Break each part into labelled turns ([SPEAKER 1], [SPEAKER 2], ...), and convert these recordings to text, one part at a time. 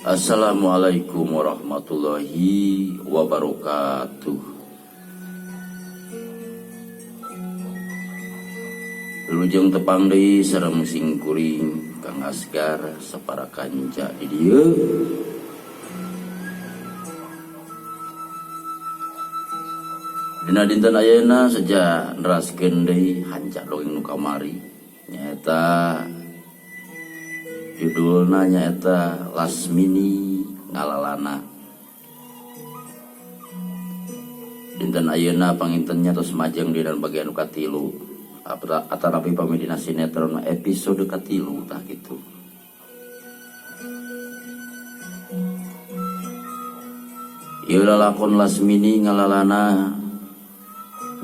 [SPEAKER 1] Assalamualaikum warahmatullahi wabarakatuh. Wilujeng tepang deui sareng sing kuring Kang Asgar sapara kanca di dieu. Dina dinten ayeuna saja neraskeun deui hanca dongeng nu kamari nyaeta judulna nyaeta Lasmini Ngalalana. Dinten ayeuna panginten nya tos majeng dina bagian nu katilu atanapi pami dina sinetron episode katilu tah kitu. Ieu lalakon Lasmini Ngalalana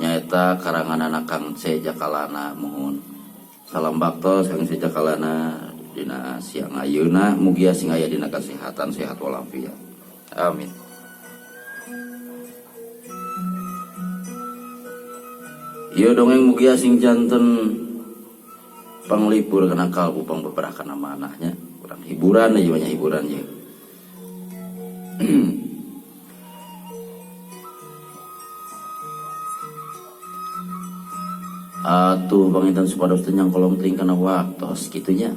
[SPEAKER 1] nyaeta karanganana Kang C Jakalana muhun. Salam baktos Kang C Jakalana dina siang ayeuna mugia sing aya dina kasehatan sehat walafiat. Amin. Ieu dongeng mugia sing janten panglipur kana kalbu pangbeberah kana manah nya. Urang hiburan aja banyak hiburan ye. Atuh panginten supados teu nyangkolong teuing kana waktos kitu nya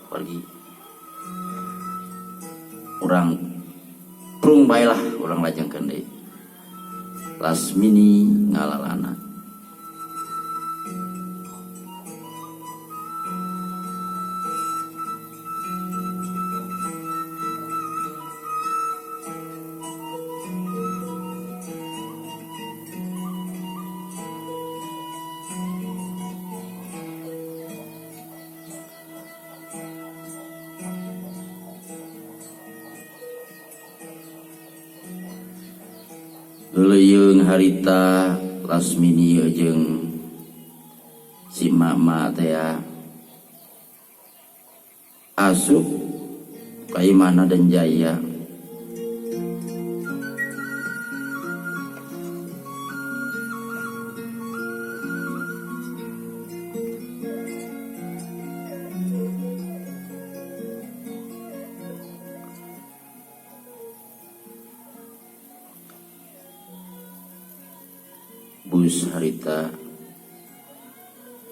[SPEAKER 1] pergi. Urang prung bae lah urang lajengkeun deui. Lasmini Ngalalana. Leuleung harita Lasmini jeung si mama teh asup ka imahna dan jaya. Bus harita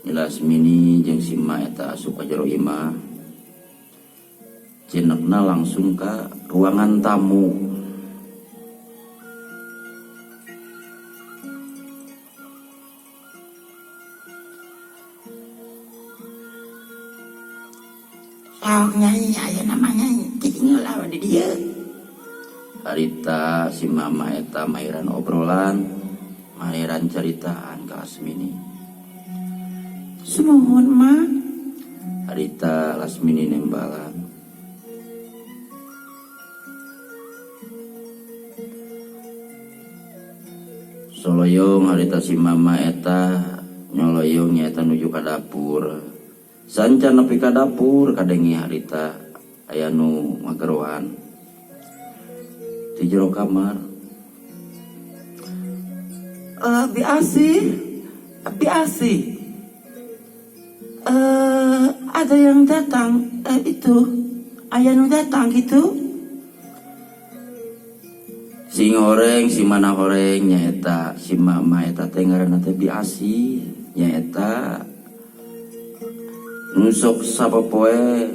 [SPEAKER 1] Nyi Lasmini jeung si Ma eta asup ka jero imah. Cenekna langsung ka ruangan tamu.
[SPEAKER 2] Sok nyai aya nama nyai cicing heula we di dieu.
[SPEAKER 1] Harita si mama eta mairan obrolan, mairan caritaan ka Lasmini.
[SPEAKER 2] Sumuhun ma.
[SPEAKER 1] Harita Lasmini nembalan. Soloyong harita si mama eta nyoloyong nyaeta nuju ka dapur. Sancan nepi ka dapur kadenge harita aya nu ngageroan ti jero kamar.
[SPEAKER 2] Bi Asih, Bi Asih. Ada yang datang itu aya nu datang gitu.
[SPEAKER 1] Sing horeng si mana horeng nyaeta si mama eta teh ngaranna teh Bi Asih nyaeta nu sok sapopoe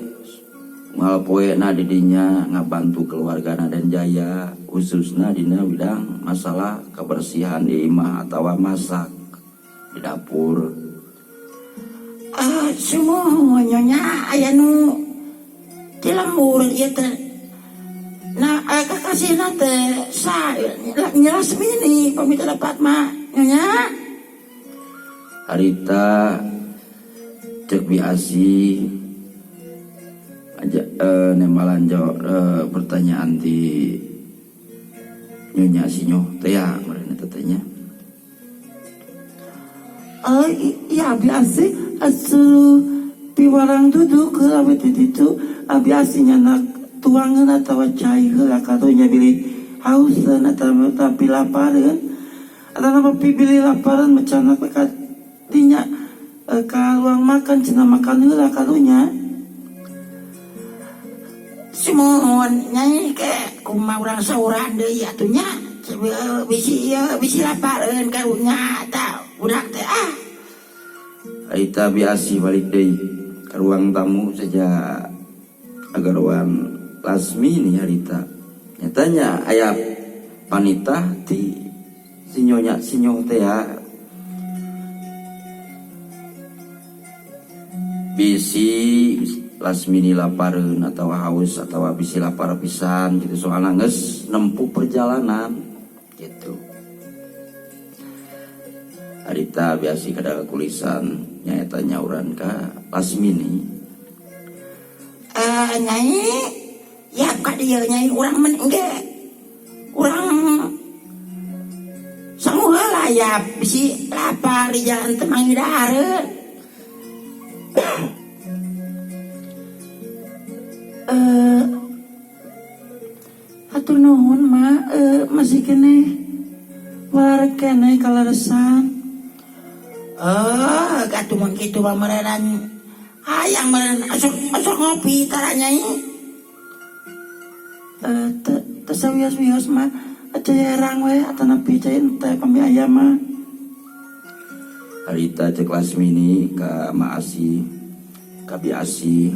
[SPEAKER 1] unggal poena di dinya ngabantu keluargana dan jaya khususna dina bidang masalah kebersihan di imah atawa masak di dapur.
[SPEAKER 2] Sumuhun nyonya aya nu ti lembur ieu teh nah kakasihna teh sa Nyi Lasmini pami teu lepat mah nyonya.
[SPEAKER 1] Harita cek Bi Asih aja nembalan jawab pertanyaan ti nyonya sinyoh teh ya meureun eta teh nya.
[SPEAKER 2] Oh iya abi asih asuh piwarang duduk heula we ti ditu abi asih nyanak tuangeun atawa cai heula karunya bilih hauseun atawa tapi lapareun atanapi bilih lapareun mecanak we ka dinya ka ruang makan cenah makan heula karunya. Sumuhun nyai ke kumaha urang sauran deui atuh nya bisi ieu bisi lapareun karunya ta budak teh ah.
[SPEAKER 1] Harita biasi balik deui ka ruang tamu saja agaroan Lasmini harita. Nyata nya aya panitah ti si nyonya sinyo teh ya. Bisi Lasmini lapareun atawa haus atawa bisi lapar pisan kitu soalna geus nempuh perjalanan kitu. Harita biasi kada kakulisan nyaeta nyauran ka Lasmini.
[SPEAKER 2] Eh nyai, yap ka dieu nyai urang men engge. Urang sangu heula yap bisi lapar di jalan teu manggih dahareun. Eh hatur nuhun ma eh masih keneh walareg keneh kaleresan. Eh atuh mun kitu mah meureunan hayang meureun osok osok ngopi tara nyai. Teu sawios-wios mah cai herang we atanapi cai ente pami aya mah.
[SPEAKER 1] Harita cek Lasmini ka Ma Asih, ka Bi Asih.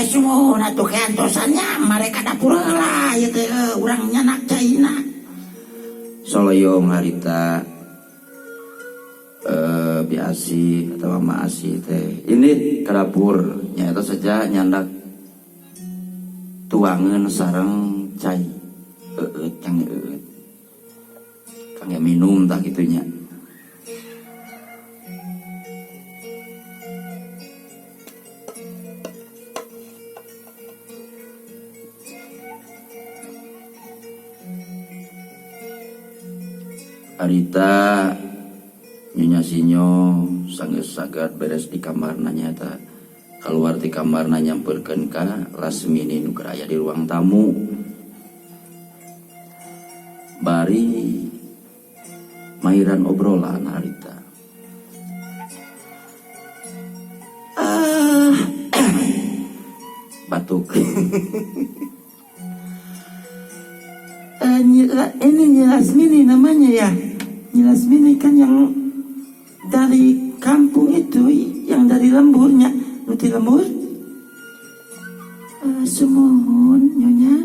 [SPEAKER 2] Sumuhun atuh keantosan nya mare ka dapur heula ieu teh urang nyanak caina.
[SPEAKER 1] Soloyong harita. Bi Asih atawa Ma Asih teh ini ka dapur nyaeta saja nyandak tuangeun sareng cai eueut kangge eueut kangge minum tah kitu nya. Arita Nyonya Sinyo sanggeus sagat beres di kamarna nyaeta kaluar ti kamarna nyampeurkeun ka Lasmini nu keur aya di ruang tamu. Bari mairan obrolan harita. Batuk.
[SPEAKER 2] Ini Nyi Lasmini namanya ya. Nyi Lasmini kan yang dari kampung itu, yang dari lemburnya, nuti lembur. Sumuhun nyonya.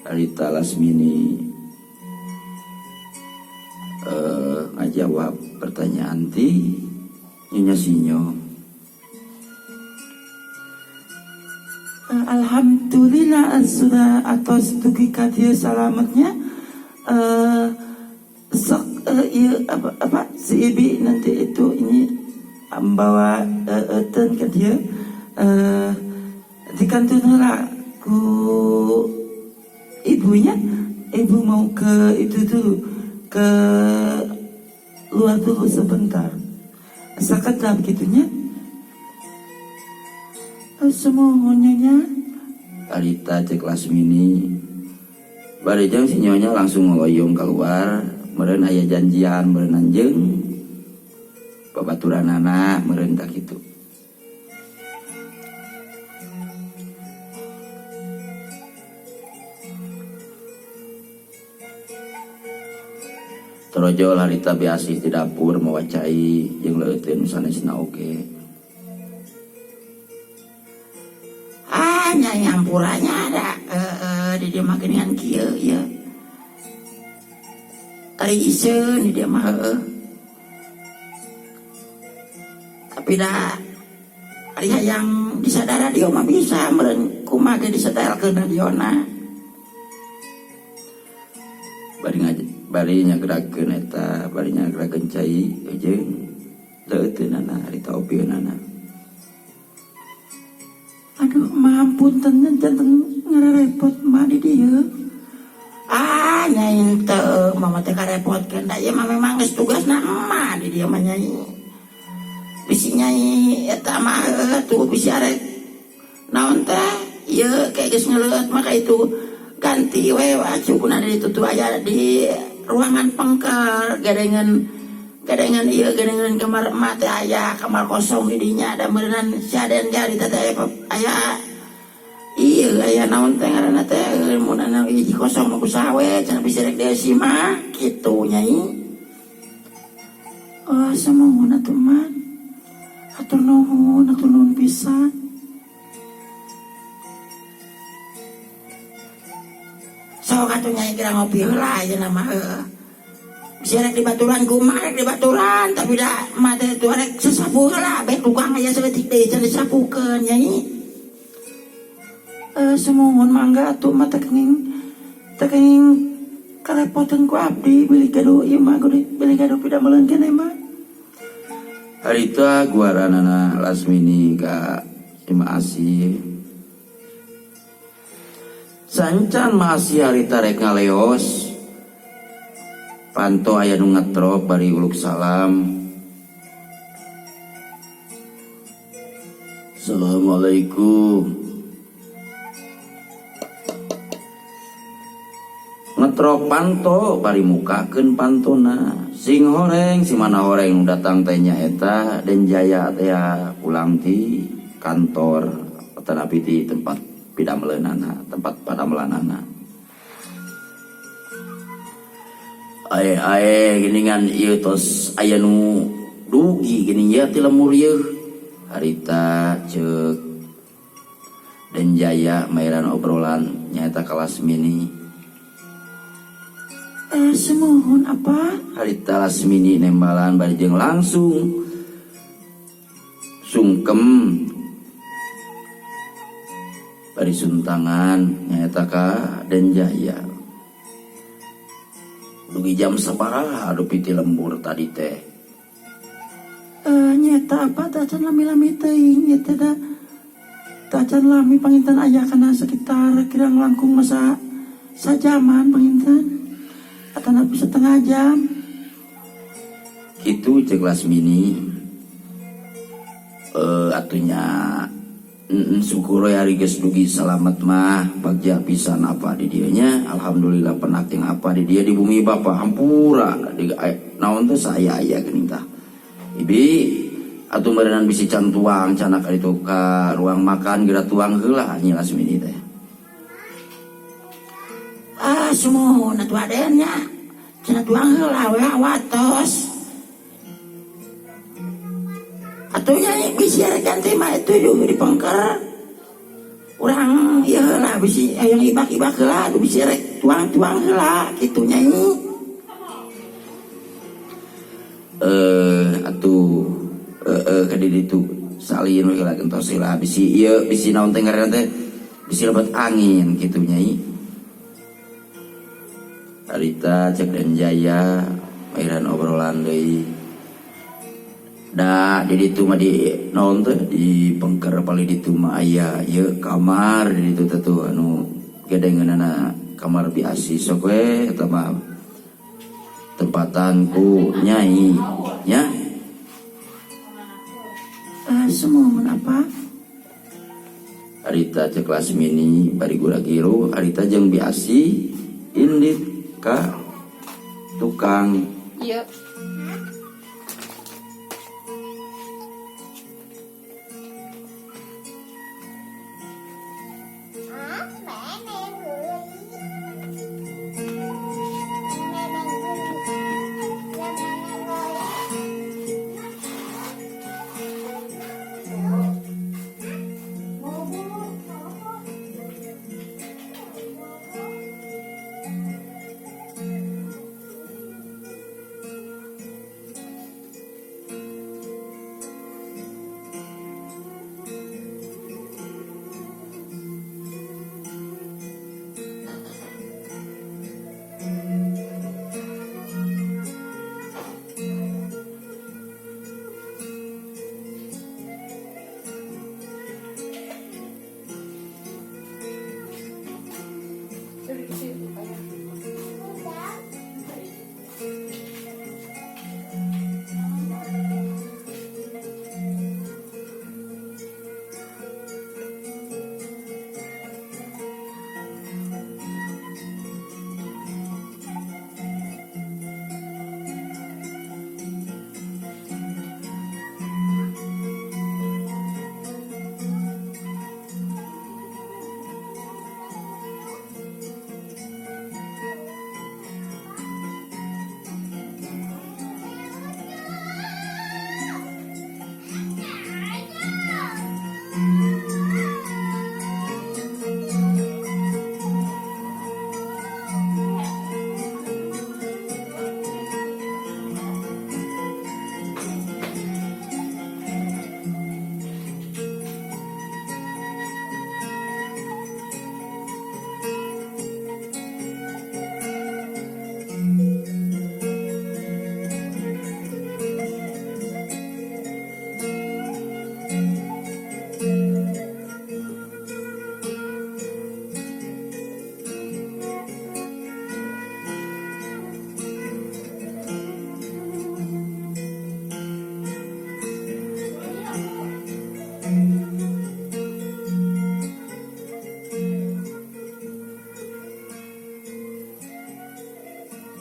[SPEAKER 1] Arita Lasmini ngajawab pertanyaan ti Nyonya Sinyo.
[SPEAKER 2] Alhamdulillah sudah atos dugi ka dieu salametnya. Sok ieu apa, apa si Ibi nanti itu ini membawa eten ka dieu. Dikantun heula ku ibunya. Ibu mau ke itu dulu, ke luar dulu sebentar. Sakedap gitunya. Semuanya.
[SPEAKER 1] Arita cek Lasmini. Bari jeung si nyonya langsung ngoloyong keluar, meureun aya janjian meureun anjeung babaturanana meureun tak kitu. Torojol harita biasih di dapur mawa cai jeung leuteun sanesna oge.
[SPEAKER 2] Ah, nyai hampuranya ada di dieu mah geuningan kieu ieu. Tari iseun di dieu mah heueuh. Tapi da ari hayang disadar radio mah bisa meureun kumaha ge disetelkeun radiona.
[SPEAKER 1] Bari bari nyagerakeun eta, bari nyagerakeun cai jeung leuteunana harita opieunana.
[SPEAKER 2] Aduh, mahampunten janten ngararepot mah di dieu. Ah, nyai teu, mama teh karepotkeun da ieu mah memang geus tugasna emak di dieu mah nyai. Bisi nyai eta mah heueuh tuh bisi arek naon teh ieu kayak geus ngeleueut mah ka itu ganti we acukna di ditu tuh aya di ruangan pengker gedengeun Gadengan ieu gadengan kamar emak teh aya kamar kosong di dinya da meureunan si Aden ge harita teh aya aya ieu aya naon teh ngaranna teh mun anu hiji kosong mah ku saha we cenah bisi rek dieusi mah kitu Nyai. Oh sumuhun atuh man. Hatur nuhun, hatur nuhun pisan. Sok atuh Nyai geura ngopi heula ayeuna mah heueuh. Bisi rek dibaturan ku emak rek dibaturan tapi da emak teh tuh rek sasapu heula beh tukang aya saeutik deui can disapukeun Nyai. Sumuhun mangga atuh emak teh kenging teh kenging karepotan ku abdi bilih gaduh ieu mah bilih gaduh pidameleun keneh mah.
[SPEAKER 1] Harita guaranana Lasmini ka si Maasih. Sancan Maasih harita rek ngaleos. Panto aya nu ngetrok bari uluk salam. Assalamualaikum. Ngetrok panto bari mukakeun pantona. Sing horeng si mana horeng nu datang teh nyaeta Den Jaya teh pulang ti kantor atanapi ti tempat pidameleunana, tempat padamelanana. Ae ae geuningan ieu tos aya nu dugi geuning ieu ti lemur ieu. Harita ceuk Den Jaya mairan obrolan nyaeta ka Lasmini.
[SPEAKER 2] Sumuhun apa?
[SPEAKER 1] Harita Lasmini nembalan bari jeung langsung sungkem bari suntangan nyaeta ka Den Jaya. Dugi jam sabaraha dupi ti lembur tadi teh?
[SPEAKER 2] Nyeta apa tacan lami-lami teuing ieu teh da tacan lami panginten aya kana sekitar kirang langkung masa sajaman panginten atanapi setengah jam.
[SPEAKER 1] Kitu ceuk Lasmini. Atuh nya syukur we ari geus dugi salamet mah bagja pisan apa di dieu nya. Alhamdulillah penak jeung apa di dieu di bumi bapa hampura di naon teh saaya-aya geuning tah. Ibi atuh meureunan bisi can tuang cenah ka ditu ka ruang makan geura tuang heula Nyi Lasmini teh.
[SPEAKER 2] Ah sumuhun atuh Aden nya. Cenah tuang heula we watos. Atuh Nyai bisi rek ganti mah itu juga di pengker. Urang ieu heula bisi hayang ibak-ibak heula bisi rek tuang-tuang heula kitu Nyai.
[SPEAKER 1] Atuh ka di ditu salin we heula gentos heula bisi ieu bisi naon teh ngaranna teh bisi lebet angin kitu Nyai. Harita cek Den Jaya mairan obrolan deui. Da di ditu mah di naon teh di pengker paling ditu mah aya ieu kamar di ditu teh tuh anu gedengeunana kamar biasi sok we eta mah tempatan ku Nyai nya.
[SPEAKER 2] Sumuhun apa?
[SPEAKER 1] Harita cek Lasmini bari gura-giru harita jeung biasi indit ka tukang.
[SPEAKER 3] Ieu.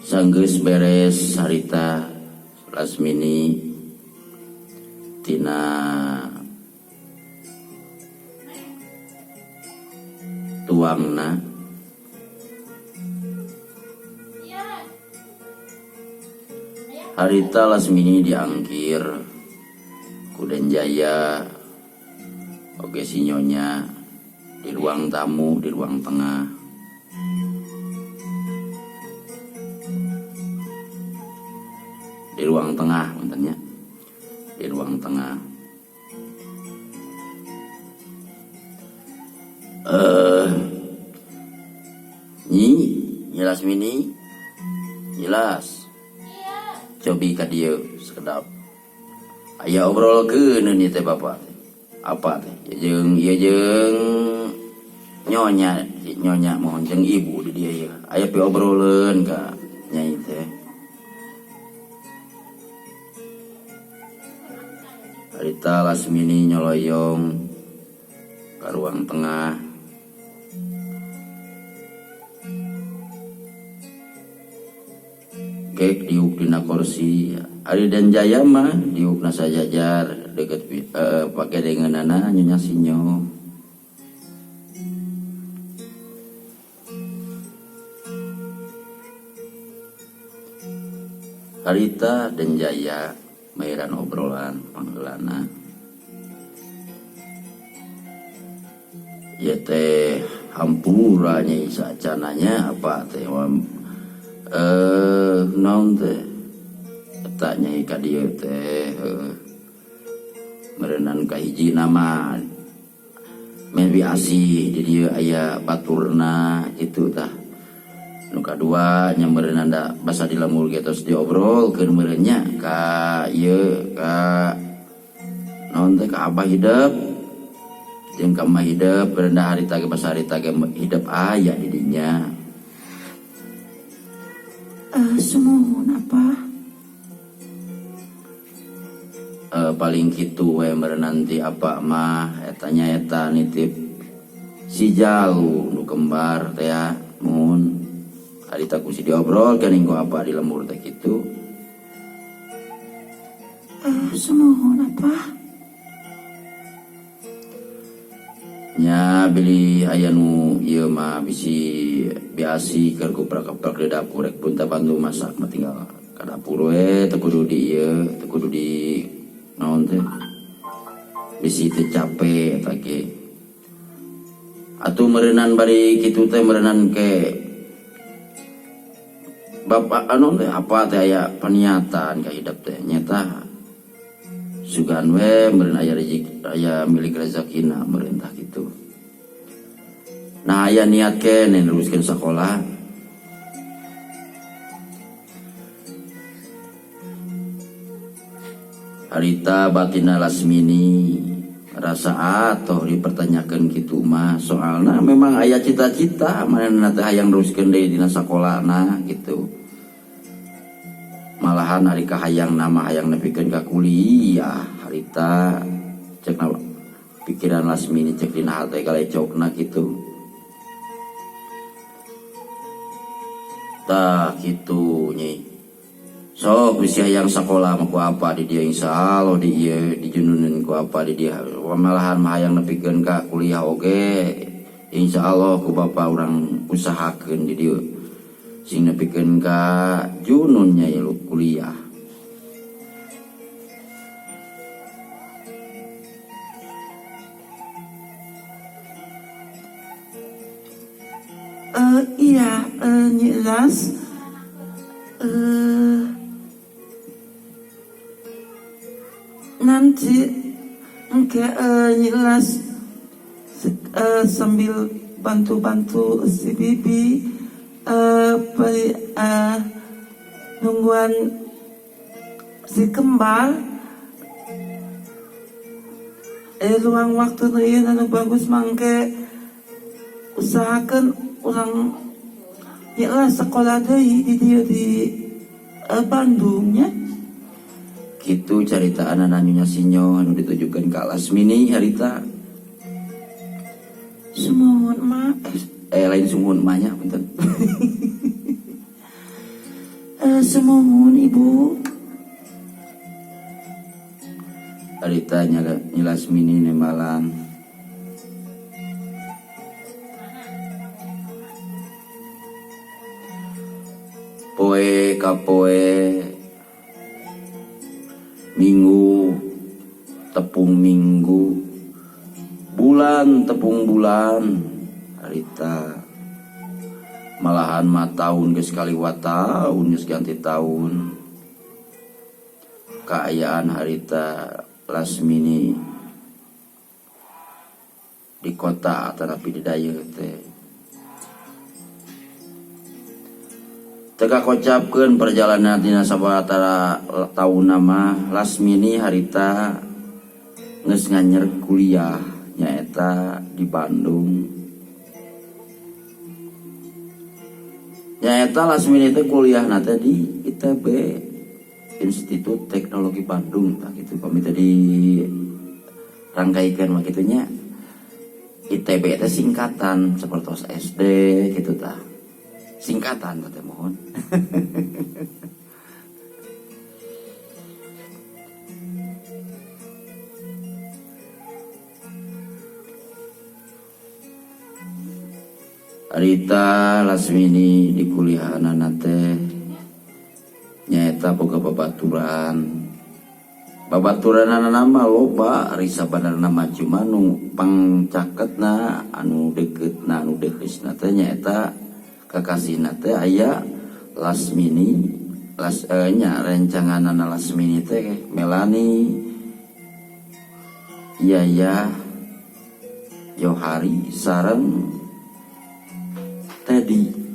[SPEAKER 1] Sanggeus beres harita Lasmini tina tuangna harita Lasmini diangkir ku Den Jaya oge si Nyonya di ruang tamu, di ruang tengah. Di ruang tengah punten nya. Di ruang tengah. Nyi, Nyi Lasmini, Nyi Las. Cobi ka dieu sakedap. Aya obrolkeun ieu teh bapa teh. Apa teh? Jeung ieu jeung nyonya, nyonya mohon jeung ibu di dieu ieu. Aya piobroleun ka nyai teh. Harita Lasmini nyoloyong ka ruang tengah. Gek diuk dina korsi, ari Den Jaya mah diukna sajajar deukeut pagedengeunana Nyonya Sinyo. Harita Den Jaya mairan obrolan pangheulana. Ieu teh hampura nya saacanna nya apa teh naon teh eta nya ka dieu teh meureunan kahijina mah meh biasih di dieu aya baturna kitu tah. Nu kadua nya meureunnan da basa di lembur ge tos diobrolkeun meureun nya ka ieu ka naon teh ka abah hidep jeung ka emak hidep rendah harita ge basa harita ge hidep aya di dinya.
[SPEAKER 2] Sumuhun apa?
[SPEAKER 1] Paling kitu we meureun ti apa mah eta nya eta nitip si Jalu nu kembar teh ya mun harita ku si diobrolkeun ku apa di lembur teh kitu.
[SPEAKER 2] Sumuhun apa?
[SPEAKER 1] Nya bilih aya nu ieu mah bisi biasi keur kuprak-keprek di dapur rek pun teh bantu masak mah tinggal ka dapur we teu kudu di ieu teu kudu di naon teh bisi teu cape eta ge. Atuh meureunan bari kitu teh meureunan ke bapak anu teh apa teh aya paniatan ka hidep teh nyata sugan we meureun aya rezeki aya milik rezekina meureun tah kitu. Nah aya niat keneh neruskeun sakola. Harita batina Lasmini rasa atoh dipertanyakeun kitu mah soalna memang aya cita-cita manehna teh hayang neruskeun deui dina sakolana kitu. Malahan ari kahayang nama hayang nepikeun ka kuliah harita cek pikiran Lasmini cek dina hate galecokna kitu. Tah kitu nyi. Sok bisi hayang sakola mah ku apa di dieu insyaallah di ieu dijunduneun ku apa di dieu malahan mah hayang nepikeun ka kuliah oge insyaallah ku bapa urang usahakeun di dieu. Sing nepikeun ka junun nya ieu kuliah.
[SPEAKER 2] Iya, Nyi Las. Nanti engke Nyi Las sambil bantu-bantu si bibi nungguan si kembar luang waktu nu ieu anu bagus mangke usahakeun urang Nyi Las sekolah deui di dieu di Bandung nya.
[SPEAKER 1] Kitu caritaan Nyonya Sinyo anu ditujukeun ka Lasmini harita.
[SPEAKER 2] Sumuhun ma.
[SPEAKER 1] Lain sumuhun ma nya punten.
[SPEAKER 2] Sumuhun Ibu.
[SPEAKER 1] Harita Nyi Lasmini nembalan. Poe ka poe minggu tepung minggu bulan tepung bulan harita malahan mah taun geus kaliwat taun geus ganti taun kaayaan harita Lasmini di kota atanapi di dayeuh teh. Teu kakocapkeun perjalanan tina sababaraha taunna mah Lasmini harita geus nganyer kuliah nyaeta di Bandung. Nyaeta Lasmini teh kuliahna teh di ITB Institut Teknologi Bandung tah kitu pami teh dirangkaikeun mah kitu nya. ITB teh singkatan sapertos SD kitu tah. Singkatan teh mohon. Harita Lasmini di kuliahanana teh nyaeta boga babaturan. Babaturanana mah loba ari sabanarna mah cuma nu pangcaketna anu deuketna anu deuheusna teh nyaeta kakasihna teh aya Lasmini las nya rencanganana Lasmini teh Melani Yaya Johari sareng Teddy.